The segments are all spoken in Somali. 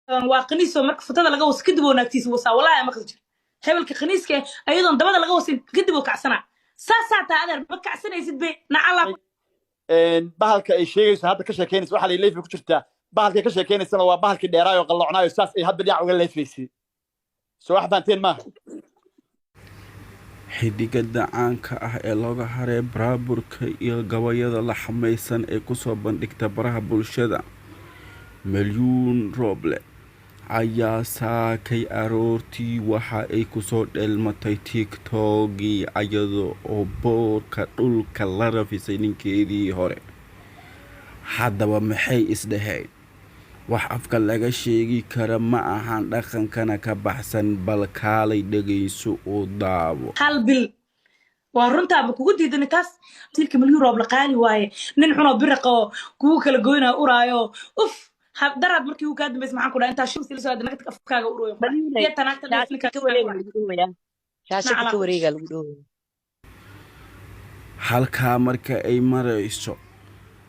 Waa qaniisoo marka futada laga waso kadib oo naagtiisa wasaa. Walaahi maqli jir hebelka qaniiska eh, ayadoon dabada laga wasin kadib oo kacsanaa. Saasaa taa adeer, ma kacsanaysid be nacala. Bahalka ay sheegayso hadda ka sheekeynaysa waxaa la leefi ku jirtaa. Bahalkay ka sheekeynaysana waa bahalkii dheeraayo qalloocnaayo, saas ay hadda dhinac uga leefaysay. Soo wax fahanteen maaha? Xidigada caanka ah ee looga haray baraburka iyo gabayada la xamaysan ee kusoo bandhigta baraha bulshada, Malyuun Roble, ayaa saakay aroortii waxa ay kusoo dheelmatay TikTok-gii iyada oo boorka dhulka la rafisay ninkeedii hore. Haddaba maxay isdhaheen? Wax afka laga sheegi kara ma ahan, dhaqankana ka baxsan. Bal kaalay dhegayso oo daawo. Hal bil waa runtaaba kugu diidani taas. Tilka Malyuun Rooble qaali waaye, nin xunoo biraqa oo kugu kala goynaayo uraayo. Uf, daraad markii uu kaa dambaysa maxaan ku dhaha? Intaa shimsi la soo aada nagta afkaaga urooyo iyo tanaagta dheef ninka. Shaashada ka wareega lagu dhowayaa, shaashada ka wareega lagu dhowaya. Halkaa marka ay marayso,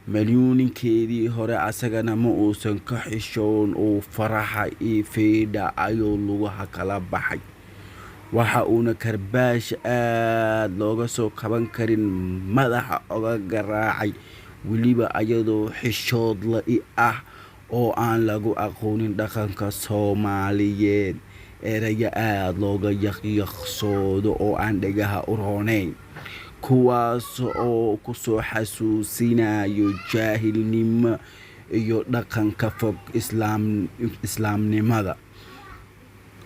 Malyuun ninkeedii hore asagana ma uusan ka xishoon uu faraxa iyo feedha ayuu lugaha kala baxay, waxa uuna karbaash aad looga soo kaban karin madaxa oga garaacay, weliba ayadoo xishood la'i ah oo aan lagu aqoonin dhaqanka Soomaaliyeed, eraya aada looga yaqyaqsoodo oo aan dhegaha u roonayn, kuwaas oo kusoo xasuusinayo jaahilnimo iyo dhaqanka fog islaamnimada.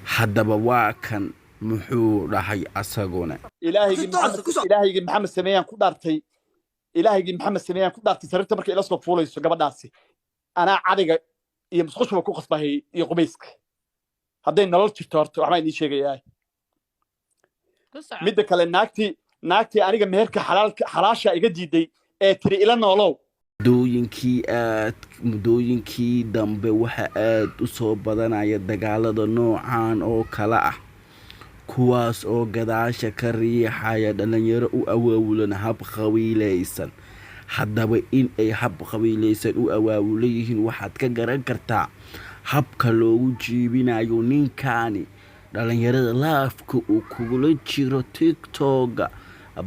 Haddaba waa kan, muxuu dhahay asaguna? Ilaahaygi Si toos Maxamed ku soco. Ilaahaygi Maxamed sameeyaan ku dhaartay, Ilaahaygi Maxamed sameeyaan ku dhaartay, sariirta markay ila soo fuulayso gabadhaasi anaa cadiga iyo musqushuba ku qasbahay iyo qubayska. Hadday nolol jirto horta waxbaan idiin sheegayaa. Ku soco. Midda kale, naagtii aniga meherka xalaalka xalaasha iga diiday ee tiri ila noolow. Muddooyinkii dambe waxa aad u soo badanaya dagaalada noocan oo kale ah, kuwaas oo gadaasha ka riixaya dhalinyaro u awaawulan hab qabiilaysan. Haddaba in ay hab qabiilaysan u awaawulan yihiin waxaad ka garan kartaa habka loogu jiibinayo ninkani dhalinyarada live-ka uu kugula jiro TikTok-ga.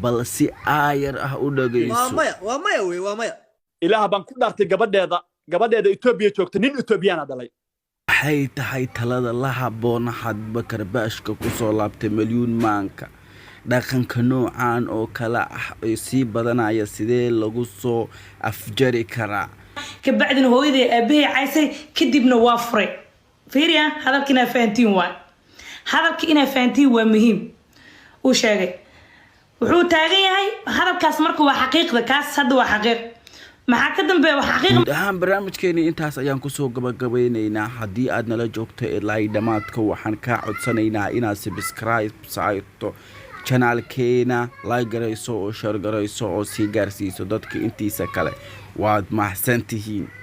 Bal si aayar ah u Waa dhagayso. maya, waa maya wey, waa maya. Ilaah baan ku dhaartay, gabadheeda Etoobiya joogta nin Etoobiyaana dhalay. Waxay tahay talada la habboon hadba karbaashka kusoo laabtay Malyuun maanka? Dhaqanka noocan oo kale ah ee sii badanaya sidee lagu soo afjari karaa? Kabacdina hooyaday aabahay caysay, kadibna waa furay. Fiiriya, hadalka inaa fahantiin waa, hadalka inaa fahantiin waa muhiim. Uu sheegay wuxuu taagan yahay hadalkaas. Marka waa xaqiiqda kaas hadda, waa xaqiiq. Maxaa ka dambeeya? Waa xaqiiq. Guud ahaan barnaamijkeeni intaas ayaan kusoo gabagabeyneynaa. Haddii aad nala joogto ilaa dhammaadka, waxaan kaa codsanaynaa inaad subscribe saarto channel-keena, like garayso oo share garayso oo sii gaarsiiso dadka intiisa kale. Waad mahadsantihiin.